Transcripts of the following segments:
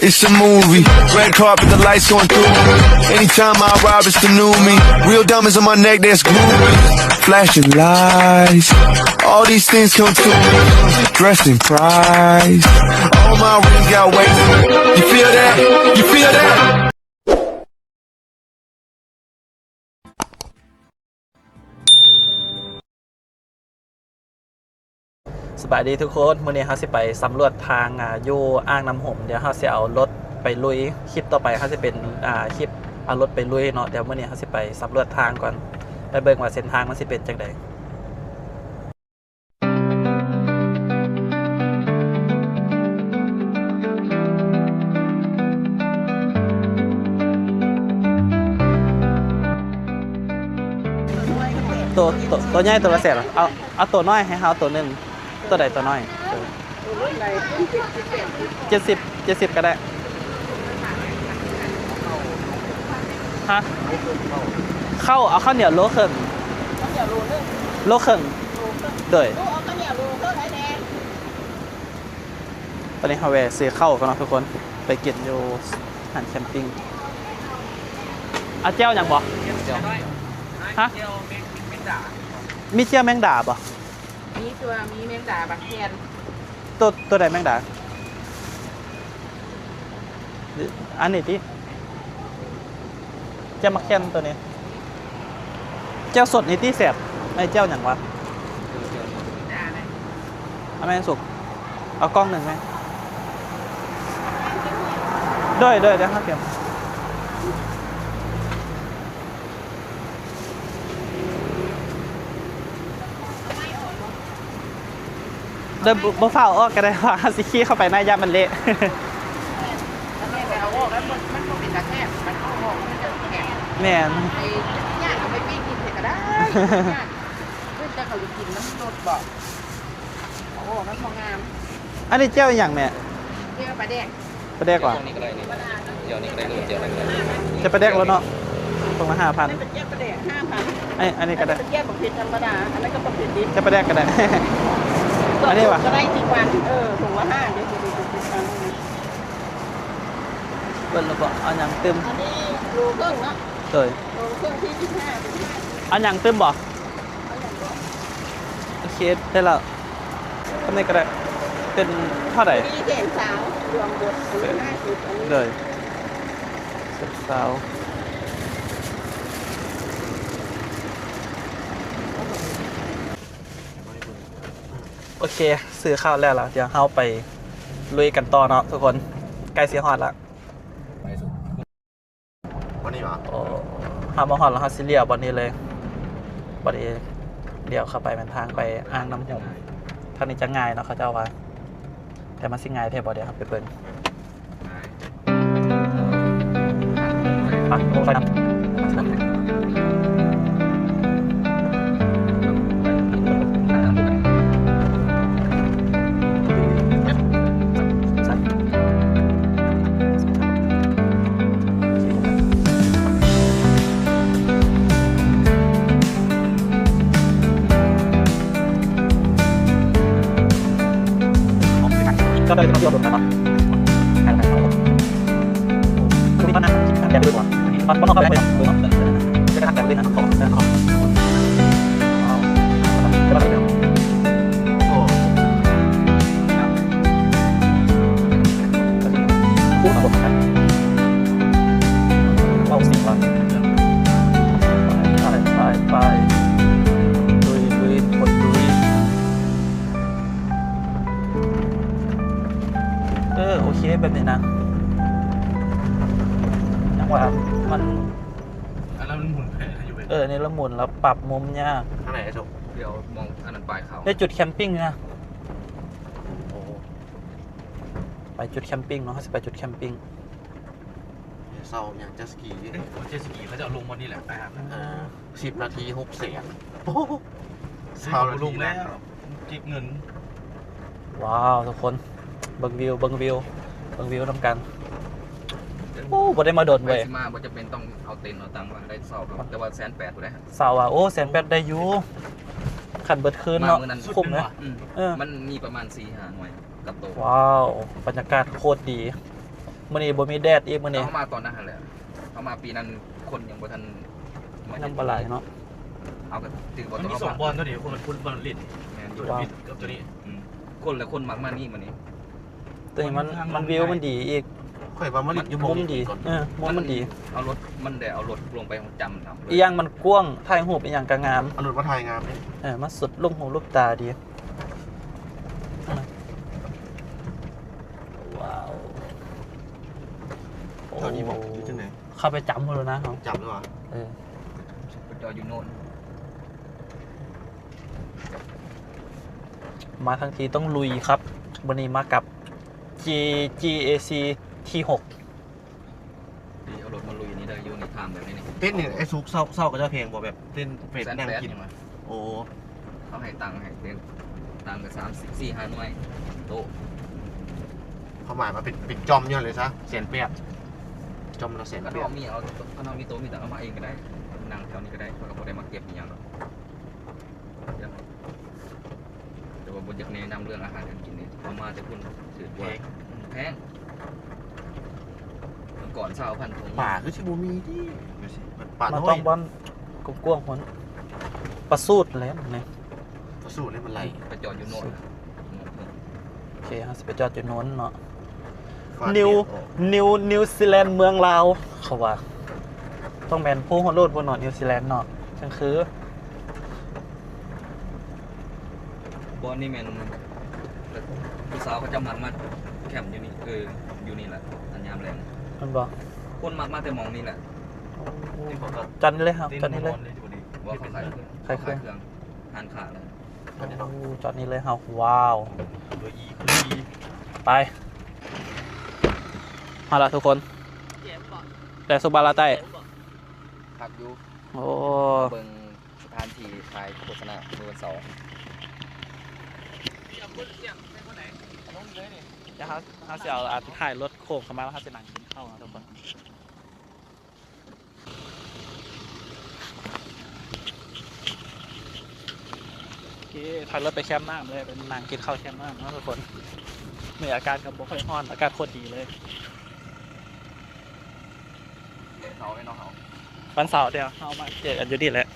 It's a movie. Red carpet, the lights going through. Anytime I arrive, it's the new me. Real diamonds on my neck, that's groovy. Flashing lights. All these things come to me. Dressed in price. All my rings got weight. You feel that? You feel that? ສະບາຍດີທຸກຄົນ, ມື້ນີ້ເຮົາຊິໄປສຳຫຼວດທາງ ອ່າ ຢູ່ອ່າງນ້ຳຫົມ. ດຽວເຮົາຊິເອົາລົດໄປລຸຍ, ຄລິບຕໍ່ໄປເຮົາຊິເປັນ ອ່າ ຄລິບເອົາລົດໄປລຸຍເນາະ. ດຽວມື້ນີ້ເຮົາຊິໄປສຳຫຼວດທາງກ່ອນ, ໄປເບິ່ງວ່າເສັ້ນທາງມັນຊິເປັນຈັ່ງໃດ. ໂຕ ໂຕ ໂຕໃຫຍ່ໂຕລະແສນ. ເອົາ ເອົາໂຕນ້ອຍໃຫ້ເຮົາໂຕໜຶ່ງ. ໂຕໃດໂຕນ້ອຍ? ເຈັດສິບ ເຈັດສິບກໍໄດ້. ຮະ? ເຂົ້າ ເອົາເຂົ້າໜຽວໂລເຄິ່ງ. ເຂົ້າໜຽວໂລໜຶ່ງ. ໂລເຄິ່ງ. ໂລເຄິ່ງ. ໂດຍ. ໂອ້ ເອົາເຂົ້າໜຽວໂລເຄິ່ງໃຫ້ແດ່. ຕອນນີ້ເຮົາແວ່ຊື້ເຂົ້າກ່ອນເນາະທຸກຄົນ, ໄປກິນຢູ່ຮ້ານແຄມປິງ. ເອົາແຈ່ວຫຍັງບໍ່? ແຈ່ວ ຮະ? ແຈ່ວແມງ ແມງດາ. ມີແຈ່ວແມງດາບໍ່? ມີຕົວະ ມີແມງດາບັກແຄນ. ຕົວ ຕົວໃດແມງດາ? ອັນນີ້ຕິ ແຈ່ວໝາກແຄນຕົວນີ້. ແຈ່ວສົດນີ້ຕິແຊບ. ໄອ້ແຈ່ວຫຍັງວະ? ເອົາແມ່ນສຸກ ເອົາກ່ອງໜຶ່ງແມ່. ໂດຍ ໂດຍ ດຽວເຮົາກຽມ. ເດີ ບໍ່ ບໍ່ຟ້າວອອກກໍໄດ້ ວ່າເຮົາຊິຂີ່ເຂົ້າໄປໃນ ຢ້ານມັນເລະ. ແມ່ນ. ເອີ ເຈົ້າກໍຢູ່ກິນນຳລົດບໍ? ເອົາອອກ ມັນບໍ່ງາມ. ອັນນີ້ແຈ່ວອີ່ຫຍັງແມ່? ແຈ່ວປາແດກ. ປາແດກຫວາ? ແຈ່ວນີ້ກໍໄດ້ນີ້ ແຈ່ວນີ້ກໍໄດ້ ຫຼືວ່າແຈ່ວນັ້ນກໍໄດ້. ແຈ່ວປາແດກໂລດເນາະ ຖົງລະຫ້າພັນ. ອັນນີ້ກໍໄດ້ ອັນນີ້ກໍໄດ້. ອັນນີ້ກໍໄດ້ ແຈ່ວປາແດກກໍໄດ້. ອັນນີ້ຫວາ? ກໍໄດ້ຄືກັນ ເອີ ຖົງລະຫ້າ ເດ້ ເດ້ ເດ້ ເດ້. ເບິ່ງແລ້ວບໍ່ ເອົາຫຍັງຕື່ມ? ອັນນີ້ໂລເຄິ່ງເນາະ. ໂດຍ. ໂລເຄິ່ງ ສີ່ສິບຫ້າ. ເອົາຫຍັງຕື່ມບໍ່? ໂອເຄ ໄດ້ແລ້ວ. ອັນນີ້ກໍໄດ້ ເປັນເທົ່າໃດ? ອັນນີ້ແສນຊາວ ລວມເບິດ. ອັນນີ້ຫ້າສິບ ອັນນີ້ ໂດຍ ແສນຊາວ. ໂອເຄ ຊື້ເຂົ້າແລ້ວລະ ດຽວເຮົາໄປລຸຍກັນຕໍ່ເນາະທຸກຄົນ, ໃກ້ຊິຮອດລະ. ບໍ່ນີ້ຫວາ? ໂອ້ ເຮົາມາຮອດແລ້ວ ເຮົາຊິລ້ຽວບ່ອນນີ້ເລີຍ. ບ່ອນນີ້ລ້ຽວເຂົ້າໄປແມ່ນທາງໄປອ່າງນ້ຳຫົມ. ທາງນີ້ຈະງ່າຍເນາະ ເຂົາເຈົ້າວ່າ, ແຕ່ມັນຊິງ່າຍແທ້ບໍ່ ດຽວເຮົາໄປເບິ່ງ. ໄປ ລົງໄຟນຳ. ໄປ ໄປ ໄປ ລຸຍ ລຸຍ ຄົນລຸຍ. ເອີ ໂອເຄ ແບບນີ້ນະ. ຈັ່ງວ່າມັນ ອັນນັ້ນມັນໝູນແຜນໃຫ້ຢູ່ເວີຍ. ເອີ ນີ້ລະໝູນ ລະປັບມຸມຍາກ. ທາງໃດ ໄອ້ສົກ? ດຽວມອງອັນນັ້ນປ້າຍຂາວ ໄດ້ຈຸດແຄມປິງນະ. ໂອ້ ໄປຈຸດແຄມປິງເນາະ, ເຮົາຊິໄປຈຸດແຄມປິງ. ເຊົາຫຍັງ ເຈັດສະກີ. ເຈັດສະກີ ເຂົາເຈົ້າລົງບ່ອນນີ້ແຫຼະ. ເອີ ສິບນາທີ ຫົກແສນ. ໂອ້ໂຫ ເຊົານາທີ ລົງແລ້ວ ເກັບເງິນ. ວ້າວ ທຸກຄົນ ເບິ່ງວິວ ເບິ່ງວິວ ເບິ່ງວິວນຳກັນ. ໂອ້ ບໍ່ໄດ້ມາດົນເວີຍ. ໄປຊິມາບໍ່ຈຳເປັນຕ້ອງເອົາເຕັນເອົາຕັງມາ, ໄດ້ເຊົ່າເນາະ. ແຕ່ວ່າແສນແປດພຸ້ນເດ້. ເຊົ່າວ່າ ໂອ້ ແສນແປດໄດ້ຢູ່ ຄັນເບິດຄືນເນາະ. ຄຸ້ມເດ້. ອືມ ເອີ ມັນມີປະມານສີ່ຫ້າໜ່ວຍກັບໂຕ. ວ້າວ ບັນຍາກາດໂຄດດີ. ມື້ນີ້ບໍ່ມີແດດອີກມື້ນີ້. ເຮົາມາຕອນນັ້ນຫັ້ນແຫຼະ ເຮົາມາປີນັ້ນຄົນຍັງບໍ່ທັນມາເຮັດ ຍັງບໍ່ຫຼາຍເນາະ. ເຮົາກໍຖືວ່າ ມັນມີສອງບ່ອນເທົ່ານີ້ ຄົນ ຄົນ ຄົນຫຼິ້ນ ແມ່ນຢູ່ ກັບຕົວນີ້ ອືມ ຄົນລະຄົນມັກມານີ້ມື້ນີ້. ແຕ່ມັນ ມັນວິວມັນດີອີກ ຂ້ອຍວ່າມາຫຼິ້ນຢູ່ໝ່ອງນີ້ກ່ອນ ເອີ ມຸມມັນດີ ເອົາລົດ ມັນໄດ້ເອົາລົດລົງໄປຫ້ອງຈຳນຳເລີຍ ອີ່ຫຍັງມັນກວ້າງ ຖ່າຍຮູບອີ່ຫຍັງກໍງາມ ເອົາລົດມາຖ່າຍງາມເດ້ ເອີ ມາສຸດລູກຫູລູກຕາດີ. ວ້າວ ເທົ່ານີ້ບໍ່ ຫຼືຈັ່ງໃດ? ເຂົ້າໄປຈຳພຸ້ນແລ້ວນະ ເຮົາຈຳແລ້ວຫວາ? ເອີ ໄປຈອດຢູ່ໂນ້ນ. ມາທັງທີຕ້ອງລຸຍຄັບ ມື້ນີ້ມາກັບ ຈີ ຈີເອຊີ ທີຫົກ ນີ້ເອົາລົດມາລຸຍນີ້ໄດ້ຢູ່ ນີ້ທາງແບບນີ້ ນີ້ເຕັນນີ້ ໄອ້ສຸກເຊົ່າ ເຊົ່າເຂົາເຈົ້າແພງບໍ່? ແບບເຕັນເຟດ ແຕ່ງກິນ ໂອ້ ເຂົາໃຫ້ຕັງໃຫ້ເຕັນ ຕັງກໍສາມສິບສີ່ຫ້າໜ່ວຍໂຕະ ຄວາມໝາຍວ່າເປັນ ເປັນຈອມຢູ່ຫັ້ນເລີຍຊະ ແສນແປດ ຈອມລະແສນແປດ. ຄັນເຮົາມີ ເອົາ ຄັນເຮົາມີໂຕະມີຕັງເອົາມາເອງກໍໄດ້ ນັ່ງແຖວນີ້ກໍໄດ້ ເຂົາກໍບໍ່ໄດ້ມາເກັບອີ່ຫຍັງດອກ. ແຕ່ວ່າບໍ່ຢາກແນະນຳເລື່ອງອາຫານການກິນນີ້ ເອົາມາແຕ່ພຸ້ນຖືກກວ່າ ແພງ ແພງ ກ່ອນຊາວພັນຖົງ ປາຄືຊິບໍ່ມີຕິ ປາ ມັນຕ້ອງບ່ອນກວ້າງໆ ພຸ້ນ ປາສູດແຫຼະນີ້ ປາສູດນີ້ມັນໄຫຼ ໄປຈອດຢູ່ໂນ້ນ. ໂອເຄ ເຮົາຊິໄປຈອດຢູ່ໂນ້ນເນາະ. ນິວ ນິວ ນິວຊີແລນເມືອງລາວ ເຂົາວ່າ ຕ້ອງແມ່ນພູຫົວໂລ້ນພຸ້ນເນາະ ນິວຊີແລນເນາະ ຈັ່ງຄື. ບ່ອນນີ້ແມ່ນຜູ້ສາວເຂົາເຈົ້າມັກມາແຄມຢູ່ນີ້ ເອີ ຢູ່ນີ້ແຫຼະ ອັນຍາມແລງ ແມ່ນບໍ່? ຄົນມັກມາແຕ່ໝ່ອງນີ້ແຫຼະ. ໂອ້ ຈອດນີ້ເລີຍເຮົາ ຈອດນີ້ເລີຍ. ບໍ່ ເຂົາຂາຍເຄື່ອງ ຂາຍເຄື່ອງ ເຂົາຂາຍເຄື່ອງ ຮ້ານຄ້າເລີຍ. ໂອ້ ຈອດນີ້ເລີຍເຮົາ. ວ້າວ ໄປ ມາລະທຸກຄົນ ແຕ່ສຸບາລາໃຕ້ ຄັກຢູ່. ໂອ້ ເບິ່ງສະຖານທີ່ຖ່າຍໂຄສະນາມື້ວັນເສົາ. ດຽວເຮົາ ເຮົາຊິເອົາ ອັນ ທ້າຍລົດໂຄ້ງເຂົ້າມາ ແລ້ວເຮົາຊິນັ່ງກິນເຂົ້າເນາະທຸກຄົນ. ໂອເຄ ຖອຍລົດໄປແຄມນ້ຳເລີຍ ໄປນັ່ງກິນເຂົ້າແຄມນ້ຳເນາະທຸກຄົນ. ມື້ນີ້ອາກາດກໍບໍ່ຄ່ອຍຮ້ອນ ອາກາດໂຄດດີເລີຍ. ເສົາແມ່ນເນາະເຮົາ ວັນເສົາດຽວເຮົາມາເຈີກັນຢູ່ນີ້ແຫຼະ.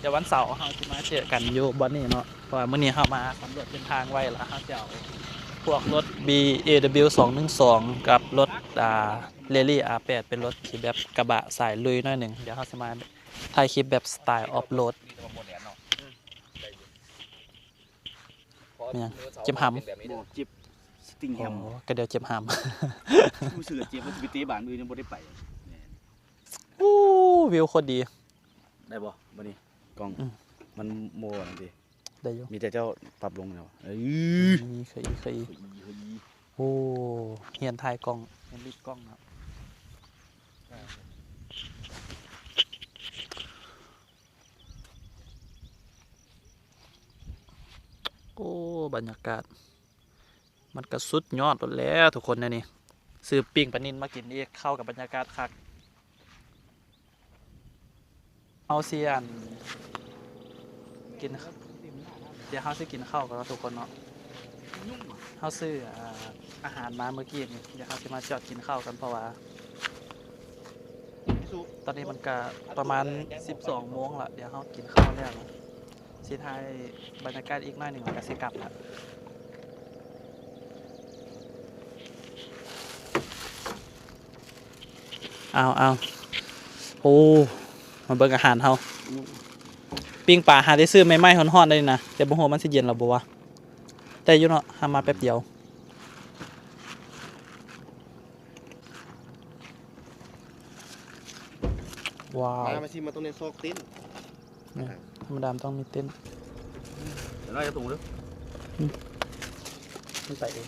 ດຽວວັນເສົາເຮົາຊິມາເຈີກັນຢູ່ບ່ອນນີ້ເນາະ ເພາະວ່າມື້ນີ້ເຮົາມາສຳຫຼວດເສັ້ນທາງໄວ້ ແລ້ວເຮົາຊິເອົາພວກລົດ ບີເອດັບເບິນຢູສອງໜຶ່ງສອງ ກັບລົດ ອ່າ ແຣລລີ ອາແປດ ເປັນລົດທີ່ແບບກະບະສາຍລຸຍໜ້ອຍໜຶ່ງ. ດຽວເຮົາຊິມາຖ່າຍຄລິບແບບສະໄຕອອຟໂຣດ. ແມ່ນຫຍັງ? ເຈັບຫຳ? ບໍ່ ເຈັບສະຕິງແຮມ. ໂອ້ ກະດຽວເຈັບຫຳ. ຮູ້ສຶກວ່າເຈັບ ວ່າຊິໄປເຕະບານມື້ອື່ນຍັງບໍ່ໄດ້ໄປ. ໂອ້ ວິວໂຄດດີ. ໄດ້ບໍ່ບັດນີ້? ກ້ອງ ອືມ ມັນບໍ່ນັ້ນຕິ. ໄດ້ຢູ່ ມີແຕ່ເຈົ້າປັບລົງແລ້ວ. ເອີ ເຄີຍອີກ ເຄີຍອີກ. ໂອ້ ຮຽນຖ່າຍກ້ອງ ຮຽນລິບກ້ອງເນາະ. ໂອ້ ບັນຍາກາດ ມັນກະສຸດຍອດໂລດແຫຼະທຸກຄົນ. ແນວນີ້ ຊື້ປີ້ງປານິນມາກິນອີກ ເຂົ້າກັບບັນຍາກາດຄັກ. ເຮົາຊິ ອັນ ກິນ ດຽວເຮົາຊິກິນເຂົ້າກັນເນາະທຸກຄົນເນາະ. ເຮົາຊື້ ອ່າ ອາຫານມາມື້ກີ້ນີ້ ດຽວເຮົາຊິມາຈອດກິນເຂົ້າກັນ ເພາະວ່າຕອນນີ້ມັນກະປະມານສິບສອງໂມງລະ. ດຽວເຮົາກິນເຂົ້າແລ້ວ ຊິຖ່າຍບັນຍາກາດອີກໜ້ອຍໜຶ່ງ ແລ້ວກະຊິກັບລະ. ເອົາ ເອົາ ໂອ້ ມາເບິ່ງອາຫານເຮົາ. ປີ້ງປາຫາໄດ້ຊື້ໃໝ່ໆ ຮ້ອນໆ ໄດ້ນະ ແຕ່ບໍ່ຮູ້ວ່າມັນຊິເຢັນແລ້ວບໍ່ວະ. ໄດ້ຢູ່ເນາະ ຫາມາແປັບດຽວ. ວ້າວ ມາ ມາຊິມາຕົງນີ້ ຊອກເຕັນ. ນີ້ ທຳມະດາມັນຕ້ອງມີເຕັນ. ເດີ ນ້ອຍຈະຕົງເດີ ອືມ ມັນໄປເອງ.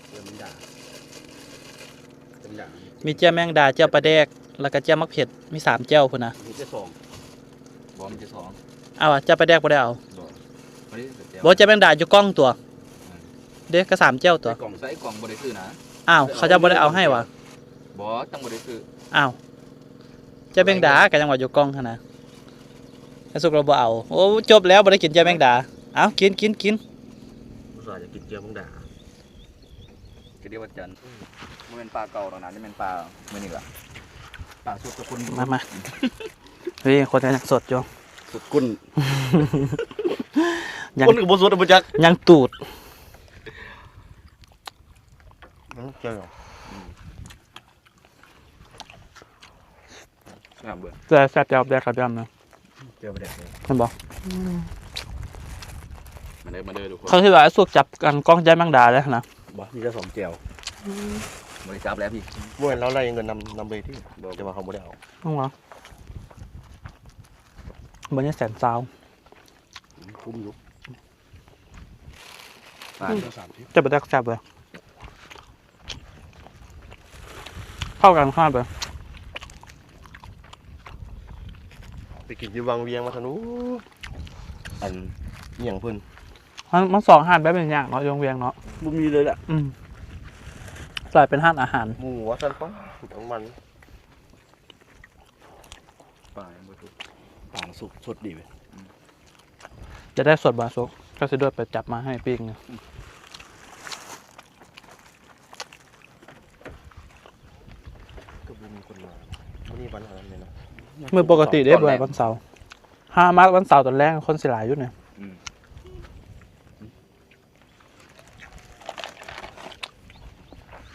ເອີ ແມງດາ ແມງດາ ມີແຈ່ວແມງດາ ແຈ່ວປາແດກ ແລ້ວກະແຈ່ວໝາກເຜັດ ມີສາມແຈ່ວພຸ້ນນະ. ມີແຕ່ສອງ ບໍ່ ມີແຕ່ສອງ. ເອົາ ແຈ່ວປາແດກບໍ່ໄດ້ເອົາ. ບໍ່ ບໍ່ ແຈ່ວແມງດາຢູ່ກ້ອງຕົວະ. ເດ້ ກະສາມແຈ່ວຕົວະ. ໄອ້ກ້ອງ ໃສ່ໄອ້ກ້ອງບໍ່ໄດ້ຊື້ນະ. ອ້າວ ເຂົາເຈົ້າບໍ່ໄດ້ເອົາໃຫ້ຫວາ? ບໍ່ ຈັ່ງບໍ່ໄດ້ຊື້. ອ້າວ ແຈ່ວແມງດາກະຍັງວ່າຢູ່ກ້ອງຫັ້ນນະ. ໄອ້ສຸກລາວບໍ່ເອົາ. ໂອ້ ຈົບແລ້ວ ບໍ່ໄດ້ກິນແຈ່ວແມງດາ. ເອົາ ກິນ ກິນ ກິນ. ວ່າຢາກກິນແຈ່ວແມງດາ ກະດຽວວັນຈັນ. ບໍ່ແມ່ນປາເກົ່າດອກນະ ນີ້ແມ່ນປາມື້ນີ້ລະ ປາສົດກັບຄົນ. ມາ ມາ ເຮີ້ຍ ຄົນຍັງສົດຢູ່ ສົດກົ້ນ ຍັງ ຄົນກະບໍ່ສົດ ບໍ່ຈັກ ຍັງຕູດ. ອືມ ແຈ່ວ ອືມ ແຊບເວີຍ ແຊບ ແຊບແຈ່ວແດກກະດຳນະ ແຈ່ວປາແດກເລີຍ ເຫັນບໍ່? ອືມ ມາເດີ ມາເດີທຸກຄົນ. ເຂົາຄິດວ່າໄອ້ສຸກຈັບອັນກ້ອງແຈ່ວແມງດາເດ້ຫັ້ນນະ. ບໍ່ ມີແຕ່ສອງແຈ່ວ. ອືມ ບໍ່ໄດ້ຈັບແລ້ວພີ່ ບໍ່ແມ່ນລາວໄລ່ເງິນນຳ ນຳເລີຍຕິ. ບໍ່ ແຕ່ວ່າເຮົາບໍ່ໄດ້ເອົາ. ຈັ່ງຫວະ ບໍ່ໄດ້ແສນຊາວ. ຄຸ້ມຢູ່. ປານ ແຈ່ວປາແດກແຊບເວີຍ ເຂົ້າກັນຂະໜາດເລີຍ. ໄປກິນຢູ່ວັງວຽງມາຊັ້ນ ໂອ້ ອັນ ອີ່ຫຍັງເພິ່ນ ມັນ ມັນສອງຮ້ານແບບເປັນຢ່າງເນາະ ຢູ່ວັງວຽງເນາະ ບໍ່ມີເລີຍແຫຼະ. ອືມ ກາຍເປັນຮ້ານອາຫານ ໝູວ່າຊັ້ນ ປະ ມັນ ປາຍັງບໍ່ສຸກ ປາສຸກສົດດີເວີຍ. ອືມ ຈະໄດ້ສົດບໍ່ສຸກ ກະຊິໂດດໄປຈັບມາໃຫ້ປີ້ງ. ອືມ ກະບໍ່ມີຄົນມາ ມື້ນີ້ວັນອັນນັ້ນເລີຍເນາະ ມື້ປົກກະຕິເດ້ ບໍ່ແມ່ນວັນເສົາ. ຫາມາວັນເສົາຕອນແລງຄົນຊິຫຼາຍຢູ່ນີ້. ອືມ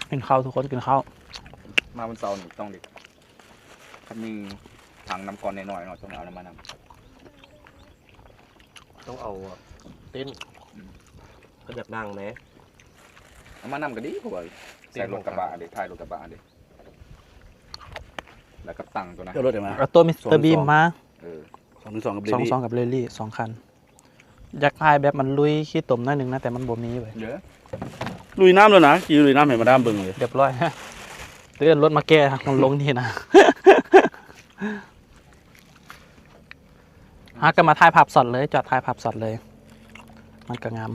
ກິນເຂົ້າທຸກຄົນ ກິນເຂົ້າ. ມາວັນເສົານີ້ຕ້ອງໄດ້ ຄັນມີຖັງນ້ຳກ້ອນນ້ອຍໆເນາະ ຕ້ອງເອົານຳມານຳ ຕ້ອງເອົາເຕັນ. ອືມ ຄັນຢາກນັ່ງແດ່ ເອົາມານຳກະດີ ເພາະວ່າໃສ່ລົດກະບະເດ້ ທ້າຍລົດກະບະເດ້ ແລ້ວກະຕັ້ງໂຕນະ ເອົາລົດມາ ເອົາໂຕມິສເຕີບີມມາ. ເອີ ສອງໜຶ່ງສອງກັບເຣລີ້ ສອງສອງກັບເຣລີ້ ສອງຄັນ. ຢາກຖ່າຍແບບມັນລຸຍຂີ້ຕົມໜ້ອຍໜຶ່ງນະ ແຕ່ມັນບໍ່ມີເວີຍ. ລຸຍນ້ຳແລ້ວນະ ຂີ່ລຸຍນ້ຳໃຫ້ມາດາມເບິ່ງເລີຍ. ຮຽບຮ້ອຍ ເອີ້ນລົດມາແກ່ ມັນລົງນີ້ນະ. ເຮົາກະມາຖ່າຍພາບຊັອດເລີຍ ຈອດຖ່າຍພາບຊັອດເລີຍ ມັນກະງາມ.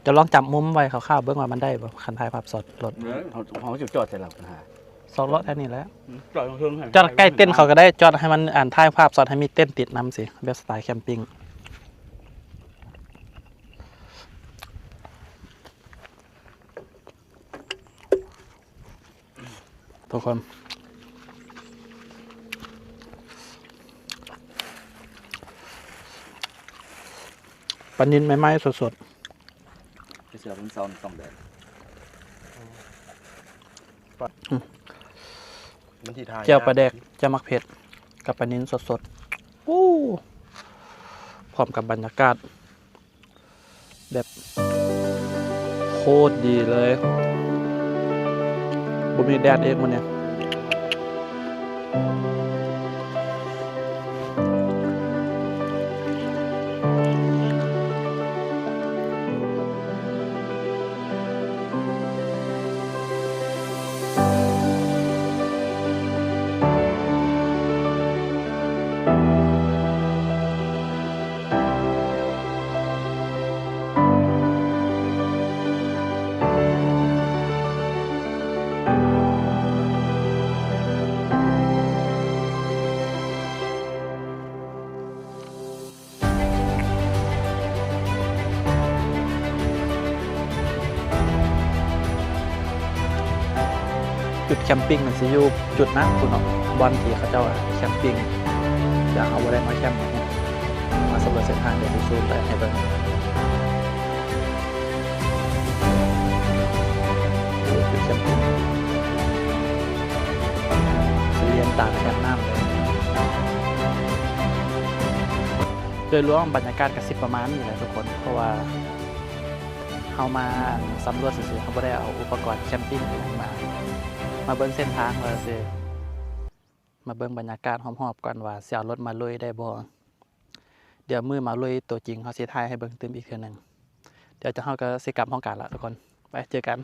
ຈະລອງຈັບມຸມໄວ້ຄ່າວໆ ເບິ່ງວ່າມັນໄດ້ບໍ່ ຄັນຖ່າຍພາບຊັອດລົດ. ເອີ ເຮົາ ເຮົາຈະຈອດໃສລະ ປັນຫາ ຊອກເລາະແຖວນີ້ແຫຼະ. ອືມ ຈອດເທິງ ຈອດໃກ້ເຕັນເຂົາກະໄດ້ ຈອດໃຫ້ມັນ ອັນ ຖ່າຍພາບຊັອດໃຫ້ມີເຕັນຕິດນຳຊີ້ ແບບສະໄຕແຄມປິງ. ທຸກຄົນ ປານິນໃໝ່ໆ ສົດໆ. ເສືອເພິ່ນເຊົານີ້ຕ້ອງແດດ. ອືມ ມັນຊິຖ່າຍ ແຈ່ວປາແດກ ແຈ່ວໝາກເຜັດ ກັບປານິນສົດໆ. ໂອ້ ພ້ອມກັບບັນຍາກາດ ແບບໂຄດດີເລີຍ ບໍ່ມີແດດອີກມື້ນີ້. ຈຸດແຄມປິງມັນຊິຢູ່ຈຸດນັ້ນພຸ້ນເນາະ ບ່ອນທີ່ເຂົາເຈົ້າແຄມປິງ ແຕ່ເຮົາບໍ່ໄດ້ມາແຄມ ມາສຳຫຼວດເສັ້ນທາງ ດຽວຊິຊູມໄປໃຫ້ເບິ່ງ. ໂອ້ ຈຸດແຄມປິງ ຊິລຽນຕາມແຄມນ້ຳເລີຍ. ໂດຍລວມບັນຍາກາດກະຊິປະມານນີ້ແຫຼະທຸກຄົນ ເພາະວ່າເຮົາມາສຳຫຼວດຊື່ໆ ເຮົາບໍ່ໄດ້ເອົາອຸປະກອນແຄມປິງອີ່ຫຍັງມາ ມາເບິ່ງເສັ້ນທາງວ່າຊິ ມາເບິ່ງບັນຍາກາດຮອບໆກ່ອນວ່າຊິເອົາລົດມາລຸຍໄດ້ບໍ່. ດຽວມື້ມາລຸຍໂຕຈິງ ເຮົາຊິຖ່າຍໃຫ້ເບິ່ງຕື່ມອີກເທື່ອໜຶ່ງ. ດຽວເຮົາກະຊິກັບຫ້ອງການລະທຸກຄົນ ໄປເຈີກັນ.